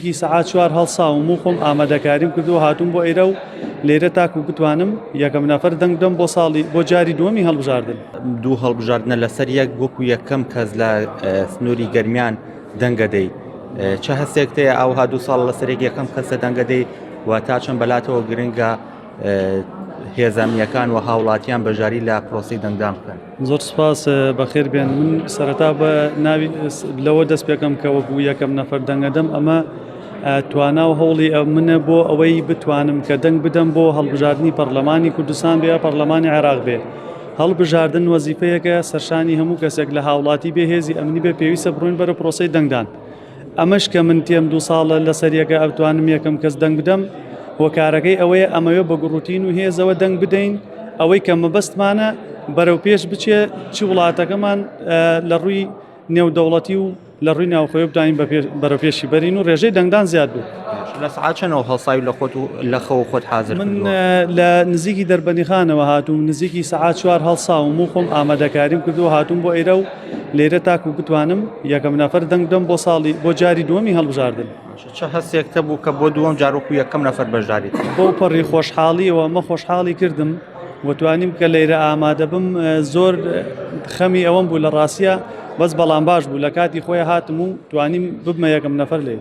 نزیکی سەعات چوار هەڵساوم و خۆم ئامادەکاریم کردو هاتووم بۆ ئێرە و لێرە تاکو بتوانم یەکەم نەفەر دەنگ بدەم بۆ ساڵی بۆ جاری دووەمی هەڵبژاردن. دوو هەڵبژاردنە لەسەر یەک وەکو یەکەم کەس لە سنووری گەرمیان دەنگەدەی چە هەستێک تەیە ئاوها دوو ساڵ لەسەر یەک یەکەم کەسە دەنگەدەی و تا چەند بەلاتەوە گرنگە هێزە ئەمنییەکان و هاوڵاتیان بەشداری لە پرۆسەی دەنگدان بکەن. زۆر سوپاس بەخێر بێن من سەرەتا بە ناوی لەوە دەست پێکەم کە وەکو یەکەم نەفەر دەنگەدەم ئەمە توانا و هەوڵی منە بۆ ئەوەی بتوانم کە دەنگ بدەم بۆ هەڵبژاردننی پەرلەمانی کوردستان بێ پەرلەمانی عێراق بێ هەڵبژاردن وەزیفەیەکە سەرشانی هەموو کەسێک لە هاوڵاتی بێ هێزی ئەمنی بێ پێویستە بڕۆین بەرە پرۆسی دەنگدان ئەمەش کە من تێم دوو ساڵە لەسەر یەکە ئەتوانم یەکەم کەس دەنگ بدەم هۆکارەکەی ئەوەیە ئەمەوێ بە گوڕوتین و هێزەوە دەنگ بدەین ئەوەی کە مەبەستمانە بەرەو پێش بچێ چ وڵاتەکەمان لە ڕووی نێودەوڵەتی و لە ڕووی ناوخۆی بتوانین بەرەو پێشی بەرین و ڕێژەی دەنگدان زیاد بێت. لە سەعات چەنەوە هەڵساوی لە خۆت و لە خەو خۆت حازر من لە نزیکی دەربەندیخانەوە هاتووم نزیکی سەعات چوار هەڵساوم و خۆم ئامادەکاریم کردو هاتووم بۆ ئێرە و لێرە تاکو بتوانم یەکەم نەفەر دەنگ بدەم بۆ ساڵی بۆ جاری دووەمی هەڵبژاردن. چ هەستێکت هەبوو کە بۆ دووەم جار وەکو یەکەم نەفەر بەشداریت کرد؟ بەو پەڕی خۆشحاڵیەوە مە خۆشحاڵی کردم و توانیم کە لێرە ئامادە بم زۆر خەمی ئەوەم بوو لە ڕاستە بەس بەڵام باش بوو لە کاتی خۆی هاتم و توانیم ببمە یەکەم نەفەر لێ.